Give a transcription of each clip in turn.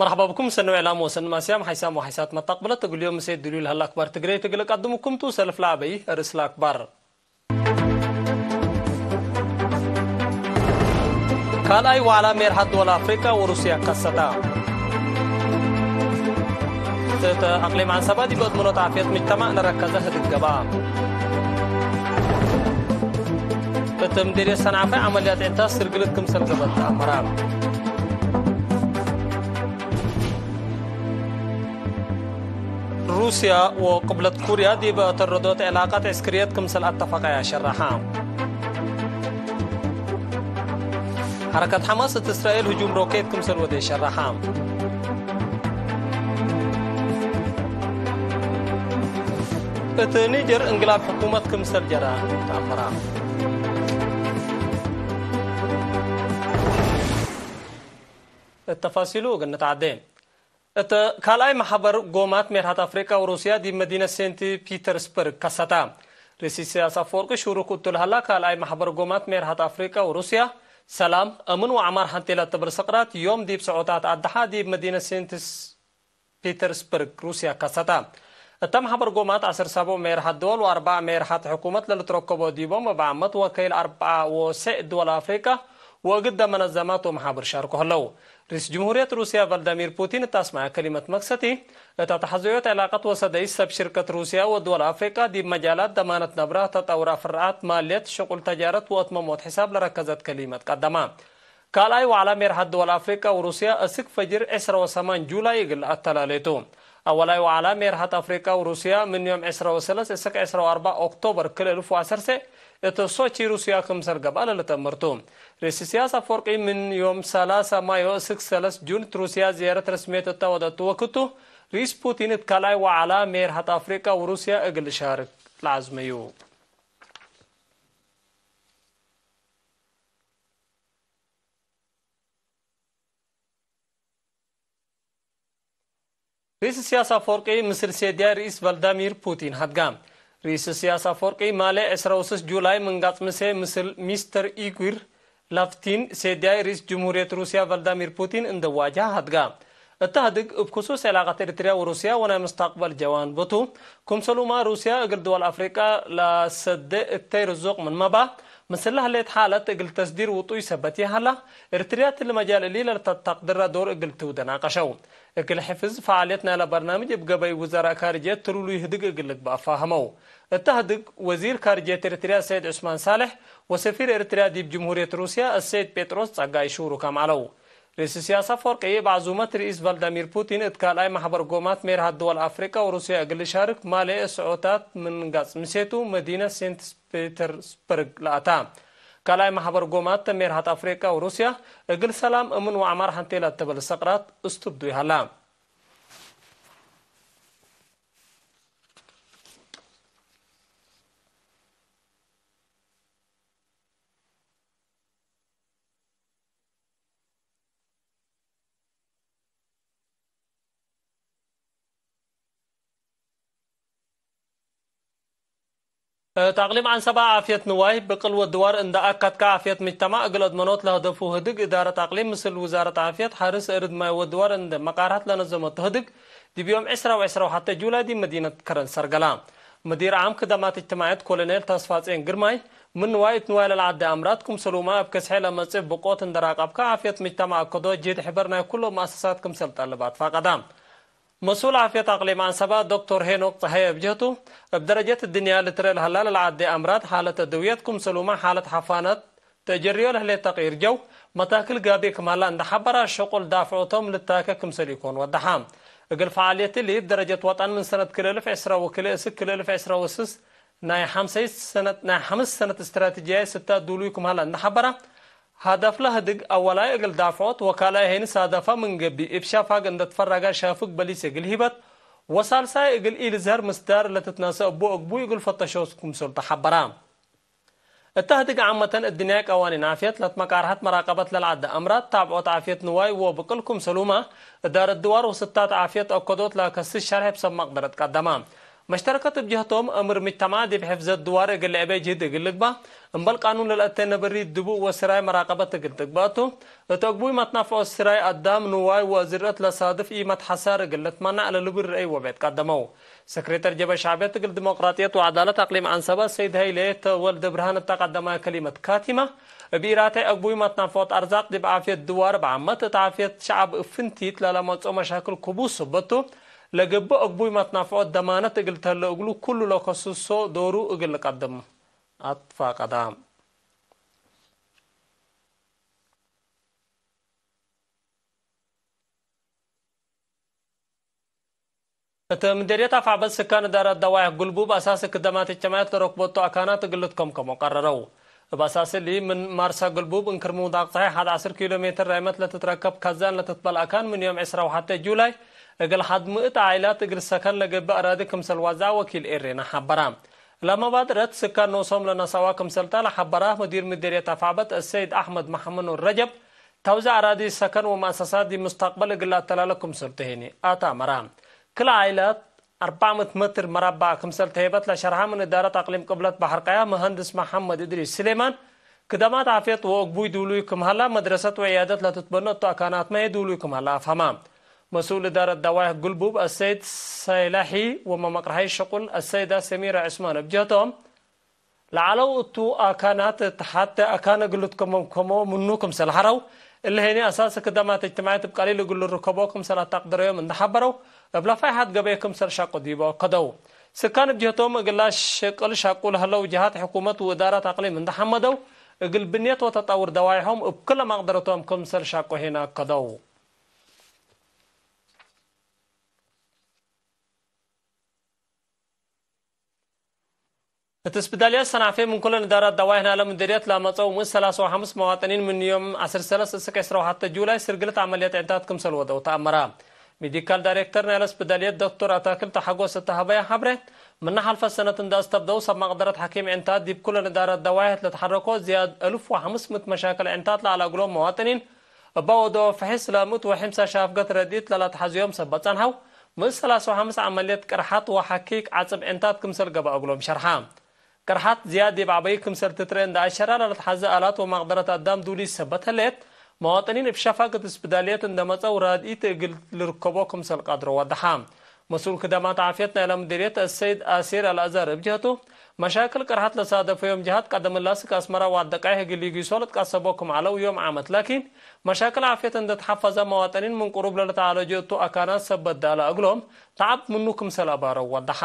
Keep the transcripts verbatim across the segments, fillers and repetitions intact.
መርሐባ ብኩም ሰኒ ወዕላም ወሰኒ ማስያም ሓይሳም ወሓይሳት መታቅብለት እግል ዮም ምሴ ድልዩ ለሀለ አክባር ትግሬ ትግል ቀድምኩም ቱ ሰልፍ ለአበይ ርእስ ለአክባር። ካልኣይ ዋዕላ ሜርሐት ድወል አፍሪቀ ወሩስያ ከሰተ። እት አቅሊም ዐንሰባ ዲብ አድመኖት ዓፍየት ምጅተማዕ ለረከዘ ህድግ ገብአ። እት ምዲርየት ሰንዓፈ ዐመልያት ዒንታ ስርግልት ክምሰል ገብአት ተአመረ። ሩስያ ወቅብለት ኩርያ ዲብ አተረዶት ዕላቀት ዕስክርየት ክምሰል አተፈቀያ ሸረሐ። ሐረከት ሐማስ እት እስራኤል ህጁም ሮኬት ክምሰል ወዴ ሸረሐ። እት ኒጀር እንቅላብ ሕኩመት ክምሰል ጀረ ተአመረ። እት ተፋሲሉ እግል ንትዓዴ። እት ካልኣይ መሕበር ጎማት ሜርሐት አፍሪቀ ወሩስያ ዲብ መዲነት ሴንት ፒተርስበርግ ከሰተ። ርኢስ ኢሳያስ አፈወርቂ ሹሩክ እቱ ለሀላ ካልኣይ መሕበር ጎማት ሜርሐት አፍሪቀ ወሩስያ ሰላም፣ አምን ወዐማር ሐንቴ ለትብል ሰቅራት ዮም ዲብ ሰዖታት አድሓ ዲብ መዲነት ሴንት ፒተርስበርግ ሩስያ ከሰተ። እተ መሕበር ጎማት ዐስር ሳቦዕ ሜርሐት ድወል ወአርበዕ ሜርሐት ሕኩመት ለልትረከቦ ዲቦም እብ ዓመት ወከይል አርበዕ ወስዕ ድወል አፍሪቀ ወእግደ መነዘማት ወመሓብር ሻርኮ ህለው። ርኢስ ጅምሁርየት ሩስያ ቨልዳሚር ፑቲን እት አስመዐ ከሊመት መክሰቲ፣ እት አተሐዘዮት ዕላቀት ወሰደይ ሰብ ሽርከት ሩስያ ወድወል አፍሪቀ ዲብ መጃላት ደማነት ነብረ፣ ተጠውር አፍርዓት፣ ማልየት፣ ሽቁል ተጃረት ወአትመሞት ሕሳብ ለረከዘት ከሊመት ቀደመ። ካልኣይ ዋዕላ ሜርሐት ድወል አፍሪቀ ወሩስያ እስክ ፈጅር ዕስረ ወሰማን ጁላይ እግል አተላሌ ቱ። አወላይ ዋዕላ ሜርሐት አፍሪቀ ወሩስያ ምን ዮም ዕስረ ወሰለስ እስክ ዕስረ ወአርበዕ ኦክቶበር ክልኤ እልፍ ወዐሰርተ እት ሶቺ ሩስያ ክምሰል ገብአ ለልትአመር ቱ። ርኢስ ኢሳያስ አፈወርቂ ምን ዮም ሰላሳ ማዮ እስክ ሰለስ ጁን እት ሩስያ ዝያረት ረስምየት እተ ወደቱ ወክቱ፣ ርኢስ ፑቲን እት ካልኣይ ዋዕላ ሜርሐት አፍሪቀ ወሩስያ እግል ልሻርክ ለዐዝመዩ። ርኢስ ኢሳያስ አፈወርቂ ምስል ሴድያይ ርኢስ ቨልዳሚር ፑቲን ሀድጋ። ርኢስ ኢሳያስ አፈወርቂ ማሌ ዕስረ ወስስ ጁላይ ምንጋጽ ምሴ ምስል ሚስተር ኢጉር ላፍቲን ሴድያይ ርኢስ ጅምሁርየት ሩስያ ቨልዳሚር ፑቲን እንደ ዋጅሀ ሀድጋ። እተ ህድግ እብ ክሱስ ዕላቀት ኤሪትርያ ወሩስያ ወናይ ሙስተቅበል ጀዋንቦቱ፣ ክምሰሉማ ሩስያ እግል ድወል አፍሪቀ ለሰዴ እተይ ርዙቅ ምንመ በ፣ ምስል ለህሌት ሓለት እግል ተስዲር ውጡይ ሰበት ይሀላ፣ ኤሪትርያ እትሊ መጃል እሊ ለልተተቅድረ ዶር እግል ትውደ ናቀሸው። እግል ሕፍዝ ፈዓልየት ናይለ በርናምጅ እብ ገበይ ውዘራእ ካርጅየት ትሉሉይ ህድግ እግል ልግበእ ፋህመው። እተ ህድግ ወዚር ካርጅየት ኤሪትርያ ሰይድ ዑስማን ሳልሕ ወሰፊር ኤሪትርያ ዲብ ጅምሁርየት ሩስያ አሰይድ ጴጥሮስ ጸጋይ ሹሩካም ዐለው። ርኢስ ኢሳያስ አፈወርቂ እብ ዐዙመት ርኢስ ቫልዳሚር ፑቲን እት ካልኣይ መሕበር ጎማት ሜርሃት ድወል አፍሪቀ ወሩስያ እግል ልሻርክ ማሌ እስዖታት ምንጋጽ ምሴቱ መዲነት ሴንት ፒተርስበርግ ለአታ። ካልኣይ መሕበር ጎማት ተ ሜርሃት አፍሪቀ ወሩስያ እግል ሰላም፣ እምን ወዐማር ሐንቴ ለትብል ሰቅራት እስትብዱ ይሀላ። እት አቅሊም ዐንሰባ ዓፍየት ንዋይ ብቅል ወድዋር እንደ አካትከ ዓፍየት ምጅተማዕ እግል አድመኖት ለሀደፉ ህድግ እዳረት አቅሊም ምስል ውዛረት ዓፍየት ሐርስ እርድ ማይ ወድዋር እንደ መቃርሐት ለነዘመቱ ህድግ ዲብ ዮም ዕስራ ወዕስራ ወሐተ ጁላይ ዲብ መዲነት ከረን ሰርገላ። ምዲር ዓም ክደማት እጅትማዕየት ኮሎኔል ተስፋጼን ግርማይ፣ ምን ንዋይ እት ንዋይ ለለዐዴ አምራድ ክምሰሉመ እብ ክስሐ ለመጽእ ብቆት እንደ ራቀብከ ዓፍየት ምጅተማዕ አከዶ ጅህድ ሕበር ናይ ኩሎም መአሰሳት ክምሰል ጠልብ አትፋቀዳ። መስኡል ዓፍየት አቅሊም ዐንሰባ ዶክቶር ሄኖክ ጸሃየ እብ ጀህቱ፣ እብ ደረጀት እድንያ ልትረኤ ለሀላ ለለዐዴ አምራድ ሓለት አድውየት ክምሰሉመ ሓለት ሐፋነት ተጀርዮ ለህሌት ተቅይር ጀው፣ መታክል ጋብእ ክም ሀላ እንደ ሐበራ፣ ሸቁል ዳፍዖቶም ልታከ ክምሰል ኢኮን ወደሐ። እግል ፈዓልየት እሊ፣ እብ ደረጀት ወጠን ምን ሰነት ክልኤ እልፍ ዕስራ ወክልኤ እስክ ክልኤ እልፍ ዕስራ ወስስ ናይ ሐምሰይት ሰነት፣ ናይ ሐምስ ሰነት እስትራቲጅያይ ስታ ዱሉይ ክም ሀላ እንደ ሐበራ፣ ሀደፍለ ህድግ አወላይ እግል ዳፍዖት ወካልኣይ ሄንስ ሀደፈ ምን ገብእ፣ እብ ሻፋግ እንደ ትፈረገ ሻፍግ በሊስ እግል ሂበት፣ ወሳልሳይ እግል ኢልዝሀር ምስዳር ለትትናሰእ እቡ እግቡይ እግል ፈተሾ ክምሰል ተሐበራ። እተ ህድግ ዓመተን እድንያይ ቀዋኒን ዓፍየት ለትመቃርሐት መራቀበት ለልዐደ አምራድ፣ ታብዖት ዓፍየት ንዋይ ወብቅል ክምሰሉመ፣ እዳረት ድዋር ወስታት ዓፍየት አከዶት ለአከስስ ሸርሕ እብ ሰብ መቅደረት ቀደመ። መሽተረከት እብ ጀህቶም፣ እምር ምጅተማዕ ዲብ ሕፍዘት ድዋር እግል ልዕቤ ጅህድ እግል ልግባእ፣ እምበል ቃኑን ለልአቴ ነብሪ ድቡእ ወስራይ መራቀበት እግል ትግበእ ቱ። እት አግቡይ መትናፍዖት ስራይ አዳም፣ ንዋይ ወእዝርአት ለሳድፍ ኢመትሐሳር እግል ልትመናዕ ለልብል ረአይ ወቤት ቀደመው። ሰክሬተር ጀበ ሸዕብየት እግል ዲሞቅራጥየት ወዐዳለት አቅሊም ዐንሰበ ሰይድ ሀይሌ ተወልደ ብርሃን እተ ቀደማይ ከሊመት ካቲመ፣ እብ ኢራታይ አግቡይ መትናፍዖት አርዛቅ ዲብ ዓፍየት ድዋር እብ ዓመት እት ዓፍየት ሸዐብ እብ ፍንቲት ለለመጽኦ መሻክል ክቡድ ሰበት ቱ። ለገብእ አግቡይ መትናፍዖት ደማነት እግል ተህለ እግሉ ኩሉ ለከስሶ ዶሩ እግል ልቀድም አትፋቀዳ። እት ምደርየት አፍዐበት ስካን እዳረት ደዋይሕ ግልቡብ አሳሲ ክደማት እጅትማዕየት ለረክበቶ አካናት እግል ልትከምከሞ ቀረረው። እብ አሳሲ እሊ፣ ምን ማርሳ ግልቡብ እንክር ምውዳቅ ጸሓይ ሐድ ዐስር ኪሎ ሜትር ራይመት ለትትረከብ ከዛን ለትትበል አካን፣ ምን ዮም ዕስራ ወሐቴ ጁላይ እግል ሐድ ምእት ዓኢላት እግል ሰከን ለገብእ አራዲ ክምሰል ዋዝዐ ወኪል ኤሬና ሐበራ። ለመባድረት ስካን ኖሶም ለነሰአዋ ክምሰልታ ለሐበራ ሙዲር ምደርየት አፍዐበት አሰይድ አሕመድ መሐመድ ኑር ረጀብ፣ ተውዛዕ አራዲ ሰከን ወመአሰሳት ዲብ ሙስተቅበል እግል ለአተላለ ክምሰል ተሄኒ አታመራ። ክል ዓኢላት አርበዕ ምእት መትር መረበዕ ክምሰል ተሄበት ለሸርሐ ምን እዳረት አቅሊም ቅብለት በሐር ቀያ መሀንድስ መሐመድ እድሪስ ስሌማን፣ ክደማት ዓፍየት ወአግቡይ ዱሉይ ክም ሀላ፣ መድረሰት ወዕያደት ለትትበነቱ አካናትመ ህይ ዱሉይ ክም ሀላ አፍሀማ። መስኡል እዳረት ደዋይሕ ግልቡብ አሰይድ ሰይላሒ ወመመቅርሐይ ሽቁል አሰይዳ ሰሚራ ዕስማን እብ ጀህቶም፣ ለዐለው እቱ አካናት እት ሐቴ አካን እግል ልትከመምከሞ ምኑ ክምሰል ሐረው፣ እሊ ሄኒ አሳሲ ክደማት እጅትማዕየት እብ ቀሊል እግል ልርከቦ ክምሰል አታቅደረዮም እንዴ ሐበረው፣ እብ ለፋይሐት ገበይ ክምሰል ሸቁ ዲቦ ከደው። ስካን እብ ጀህቶም እግላ ሽቅል ሸቁ ለህለው ጀሃት ሕኩመት ወእዳራት አቅሊም እንዴ ሐመደው፣ እግል ብንየት ወተጠውር ደዋይሖም እብ ክለ መቅደረቶም ክምሰል ሸቁ ሄና ከደው። እት ስፕዳልያት ሰናፌ ምን ኩለን እዳራት ደዋይሕ ናይለ ምድርየት ለመጸው ምእት ሰላሳ ወሐምስ መዋጥኒን ምን ዮም ዐስር ሰለስ እስክ ዕስራ ወሐተ ጁላይ ስርግልት ዐመልየት ዕንታት ክምሰል ወደው ተአመረ። ሜዲካል ዳይሬክተር ናይለ ስፕዳልየት ዶክተር አታክልት ሐጎስ እተ ሀበየ ሐብሬ፣ ምነ ሐልፈት ሰነት እንደ አስተብደው ሰብ መቅደረት ሐኪም ዕንታት ዲብ ኩለን እዳራት ደዋይሕ ለትሐረኮ ዝያድ አልፍ ወሐምስ ምእት መሻክል ዕንታት ለዐለ እግሎም መዋጥኒን እበ ወደኦ ፍሕስ ለምእት ወሐምሳ ሻፍገት ረድኢት ለለትሐዝዮም ሰበት ጸንሐው፣ ምእት ሰላሳ ወሐምስ ዐመልየት ቅርሐት ወሐኪክ ዐጽብ ዕንታት ክምሰል ገብአ እግሎም ሸርሐ። ቅርሐት ዝያድ ዲብ ዐበይ ክምሰል ትትረኤ እንደ አሸረ ለልትሐዜ አላት ወመቅደረት አዳም ዱሊት ሰበት ህሌት፣ መዋጥኒን እብ ሸፋግት ስፕዳልየት እንደ መጸው ራድኢት እግል ልርከቦ ክምሰል ቀድሮ ወደሐ። መስኡል ክደማት ዓፍየት ናይለ ምድርየት አሰይድ አሲር አልአዛር እብ ጀህቱ፣ መሻክል ቅርሐት ለሳደፈዮም ጀሃት ቀደም እላስክ አስመረ ወአደቃይሕ እግል ኢጊሶ ልትቀሰቦ ክም ዐለው ዮም ዓመት ላኪን፣ መሻክል ዓፍየት እንደ ተሐፈዘ መዋጠኒን ምን ቅሩብ ለልትዓለጆ እቱ አካናት ሰበት ዳለ እግሎም ተዐብ ምኑ ክምሰል አባረው ወደሐ።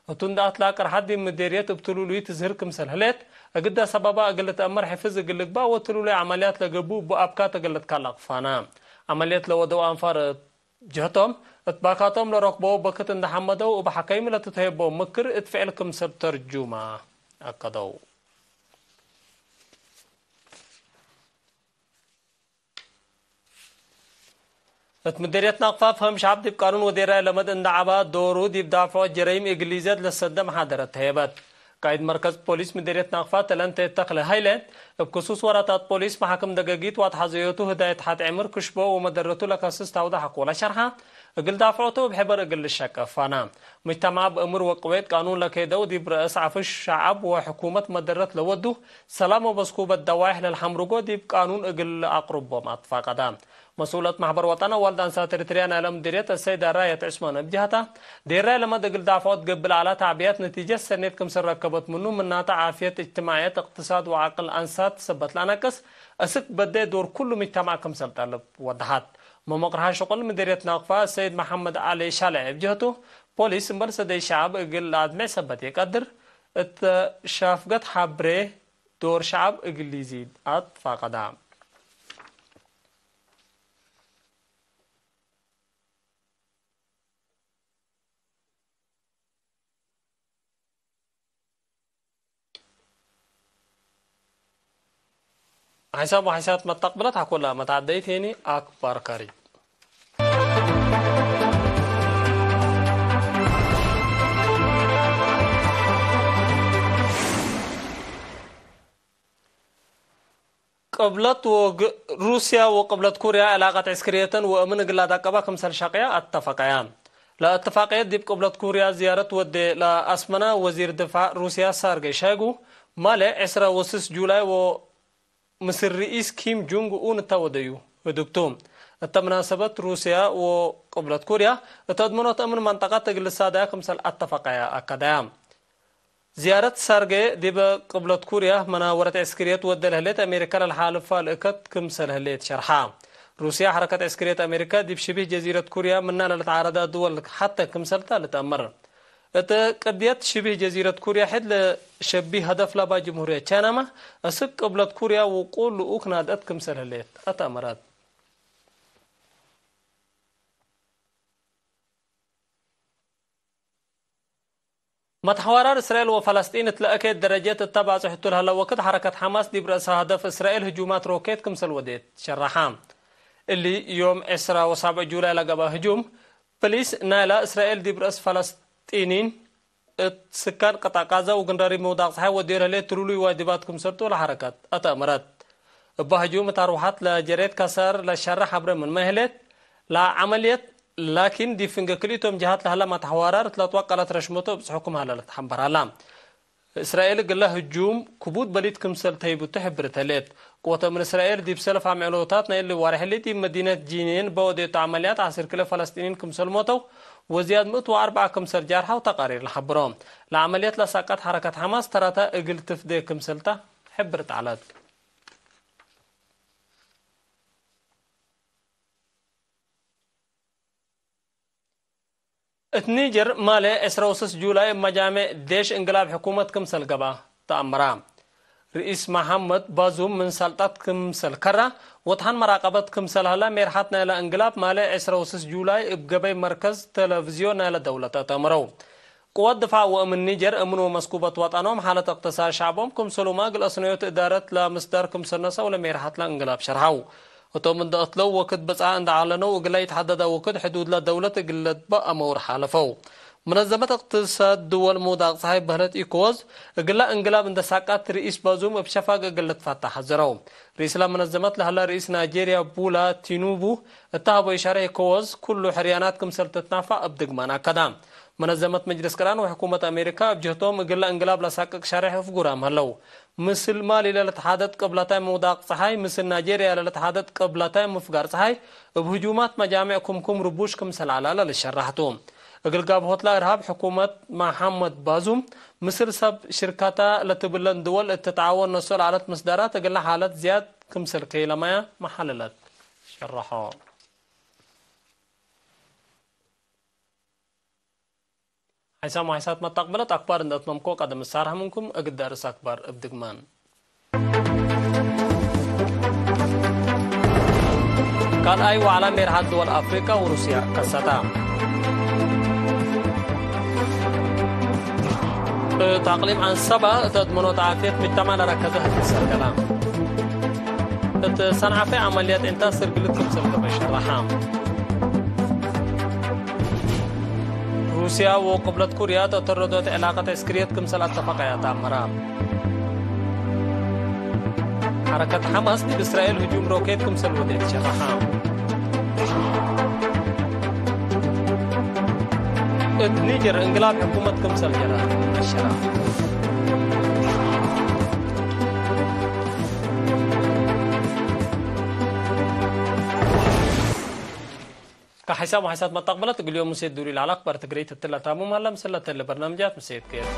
እቱ እንደ አትላ ቅርሐት ዲብ ምዴርየት እብ ትሉሉይ ትዝህር ክምሰል ህሌት፣ እግደ ሰበባ እግል ልትአመር ሕፍዝ እግል ልግባእ ወትሉሉይ ዐመልያት ለገብኡ እቡ አብካት እግል ልትካለቅ ፋና። ዐመልየት ለወደው አንፋር ጀህቶም፣ እት ባካቶም ለረክበው በክት እንደ ሐመደው፣ እብ ሐከይም ለትትሄቦ ምክር እት ፍዕል ክምሰል ተርጁመ አከደው። እት ምደርየት ናቅፋ፣ ፈህም ሸዐብ ዲብ ቃኑን ወዴራይ ለመድ እንደ ዐባ፣ ዶሩ ዲብ ዳፍዖ ጀረይም እግል ኢዘድ ለሰደ መሓደረት ተሄበት። ቃይድ መርከዝ ፖሊስ ምደርየት ናቅፋ ተለንቴ ተክለ ሀይለ፣ እብ ክሱስ ወራታት ፖሊስ መሓክም ደገጊት ወአትሐዘዮቱ ህዳየት ሐት ዕምር ክሽቦ ወመደረቱ ለከስስ ታውደ ሐቆለ ሸርሐ፣ እግል ዳፍዖቱ እብ ሕበር እግል ልሸቀፍ ፋና። ሙጅተማዕ ብእምር ወቅዌት ቃኑን ለኬደው ዲብ ረአስ ዐፍሽ ሸዐብ ወሕኩመት መደረት ለወዱ፣ ሰላም ወበስኩበት ደዋይሕ ለልሐምርጎ ዲብ ቃኑን እግል ለአቅርቦም አትፋቀዳ። መስኡለት መሕበር ወጠን አዋልድ አንሳት ኤሪትርያ ናይለ ምዲርየት አሰይዳ ራየት ዑስማን እብ ጀህታ፣ ዴራይ ለመድ እግል ዳፍዖት ገብእ ለዐለ ተዕብያት ነቲጀት ሰኔት ክምሰል ረከበት ምኑ፣ ምናተ ዓፍየት እጅትማዕየት፣ እቅትሳድ ወዐቅል አንሳት ሰበት ለአነቅስ፣ እስክ በዴ ዶር ኩሉ ምጅተማዕ ክምሰል ጠልብ ወደሐት። መመቅርሐ ሽቁል ምዲርየት ናቅፋ ሰይድ መሐመድ ዐሊ ሻልዕ እብ ጀህቱ፣ ፖሊስ እምበል ሰደይ ሸዐብ እግል ለአድምዕ ሰበት ኢቀድር፣ እተ ሻፍገት ሐብሬ ዶር ሸዐብ እግል ኢዚድ አትፋቀዳ። ሐሳብ ወሐሳት መተቅብለት ሐኮላ መትዐደይት ሄኒ አክባር ከሪብ። ቅብለት ወግ-፣ ሩስያ ወቅብለት ኩርያ ዕላቀት ዕስክርየተን ወእምን እግል ለአዳቀባ ክምሰል ሸቅያ አተፈቀያ። ለእትፋቅየት ዲብ ቅብለት ኩርያ ዝያረት ወዴ ለአስመና ወዚር ድፋዕ ሩስያ ሳርጌ ሻይጉ፣ ማሌ ዕስረ ወስስ ጁላይ ወምስል ርኢስ ኪም ጁንግ ኡን እተ ወደዩ ህዱግቱ። እተ ምናሰበት ሩስያ ወቅብለት ኩርያ እተ አድመኖት እምን መንጠቀት እግል ልሳደያ ክምሰል አተፈቀያ አከደያ። ዝያረት ሳርጌ ዲበ ቅብለት ኩርያ መናወረት ዕስክርየት ወደ ለህሌት አሜሪካ ለልሓልፋ ልእከት ክምሰል ህሌት ሸርሓ። ሩስያ ሐረከት ዕስክርየት አሜሪካ ዲብ ሽቢህ ጀዚረት ኩርያ ምና ለልትዓረዳ ድወል ሐተ ክምሰልታ ልትአመር። እት ቅድየት ሽቢህ ጀዚረት ኩርያ ሕድ ለሸቢህ ሀደፍ ለባ ጅምሁርየት ቻይናመ፣ አስክ ቅብለት ኩርያ ውቁል ልኡክ ናድአት ክምሰል ህሌት አትአመረት። መትሐዋራር እስራኤል ወፈለስጢን እት ለእኬት ደረጀት እተ ባጽሕቱ ለህለ ወክድ፣ ሐረከት ሐማስ ዲብ ረአሰ ሀደፍ እስራኤል ህጁማት ሮኬት ክምሰል ወዴት ሸረሐ። እሊ ዮም ዕስራ ወሳብዕ ጁላይ ለገብአ ህጁም፣ ፕሊስ ናይላ እስራኤል ዲብ ረአስ ፈለስጢኒን እት ስካን ቅጣዕ ቃዛ ወግንዳሪብ ምውዳቅ ጸሓይ ወድዮ ለህሌት ትሉሉይ ዋጅባት ክምሰልቱ ለሐረከት አትአመረት። እበ ህጁም እት አርወሐት ለጀሬት ከሰር ለሸርሕ ሐብሬ ምንመ ህሌት፣ ለዐመልየት ላኪን፣ ዲብ ፍንጌ ክልኢቶም ጀሃት ለሀለ መትሐዋራር እት ለትወቀለት ረሽመቱ እብ ጽሑኩም ሀለ ልትሐንበር ሀላ። እስራኤል እግለ ህጁም ክቡድ በሊት ክምሰል ተይቡቱ ሕብርት ህሌት። ቅወተ ምን እስራኤል ዲብ ሰልፍ አምዕሎታት ናይ እሊ ዋርሕ እሊ ዲብ መዲነት ጂኒን በወዴቱ ዐመልያት ዐስር ክለ ፈለስጢኒን ክምሰል ሞተው ወዝያድ ምእት ወአርበዓ ክምሰል ጃርሐው ተቃሪር ለሐብሮ። ለዐመልየት ለሳቀት ሐረከት ሐማስ ተራተ እግል ትፍዴ ክምሰልታ ሕብርት ዐለት። እት ኒጀር ማሌ ዕስራ ወስስ ጁላይ እብ መጃሜዕ ዴሽ እንቅላብ ሕኩመት ክምሰል ገብአ ተአምራ። ርኢስ መሐመድ ባዙም ምን ሰልጠት ክምሰል ከራ ወትሐን መራቀበት ክምሰል ሀላ ሜርሐት ናይለ እንቅላብ ማሌ ዕስራ ወስስ ጁላይ እብ ገበይ መርከዝ ተለፍዝዮን ናይለ ደውለት አተምረው። ቅወት ድፋዕ ወእምን ኒጀር እምን ወመስኩበት ወጠኖም ሓለት እቅትሳድ ሸዕቦም ክምሰሉመ እግል አስነዮት እዳረት ለምስዳር ክምሰል ነሰው ለሜርሐት ለእንቅላብ ሸርሐው። እቶም እንደ እትለው ወክድ ብጽዓ እንደ ዐለነው እግለ ኢትሐደደ ወክድ ሕዱድለ ደውለት እግል ለትበአ መውር ሓለፈው። መነዘመት እቅትሳድ ድወል ምውዳቅ ጸሓይ በህለት ኢኮዝ እግለ እንቅላብ እንደ ሳቃት ርኢስ ባዙም እብ ሸፋግ እግል ልትፈታ ሐዘረው። ርኢስለ መነዘመት ለሀለ ርኢስ ናይጄርያ ቡላ ቲኑቡ እተ ሀበው ኢሻረ ኢኮዝ ኩሉ ሕርያናት ክምሰል ትትናፋዕ እብ ድግማን አከዳ። መነዘመት መጅልስ ቅራን ወሕኩመት አሜሪካ እብ ጀህቶም እግለ እንቅላብ ለሳቅቅ ሸሬሕ እፍጉራም ሀለው። ምስል ማሊ ለልትሓደድ ቅብለታይ ምውዳቅ ጸሓይ፣ ምስል ናይጄርያ ለልትሓደድ ቅብለታይ ምፍጋር ጸሓይ፣ እብ ህጁማት መጃምዕ ክምኩም ርቡሽ ክምሰል ዐለ ለልሸራሕ ቱ። እግል ጋብሆት ለእርሃብ ሕኩመት መሐመድ ባዙም፣ ምስል ሰብ ሽርከተ ለትብለን ድወል እት ተትዓወን ነሶ ለዐለት ምስዳራት እግለ ሓለት ዝያድ ክምሰል ከይለመያ መሐለለት ሸረሖ። ሐይሳም ወሐይሳት መታቅብለት አክባር እንደ አትመምኮ ቀደም እሳርሐ ምንኩም እግድ አርእስ አክባር እብ ድግማን። ካልኣይ ወዕላ ሜርሓት ድወል አፍሪቃ ወሩስያ ከሰታ። እት አቅሊም አንሰባ እት አድመኖት ዓፍየት ምጅተማዕ ለረከዘ ህግሰት ገላ። እት ሰንዓፈ ዐመልያት ዕንታት ስርግልት ክምሰል ገብአ ሸረሐ። ሩስያ ወቅብለት ኩርያ ተተረዶት ዕላቀት ዕስክርየት ክምሰል አተፈቀያ ተአመራ። ሐረከት ሐማስ ዲብ እስራኤል ህጁም ሮኬት ክምሰል ወዴት ሸረሐ። እት ኒጀር እንቅላብ ሕኩመት ክምሰል ጀረ አሸራ። ከሐይሳም ወሐይሳት መታቅበለት እግል ዮም ምሴት ዱሪ ለዐለ አክባር ትግረይት እትለ ታሙም ሀለ። ምስለ እተለ በርናምጃት ምሴት ከየት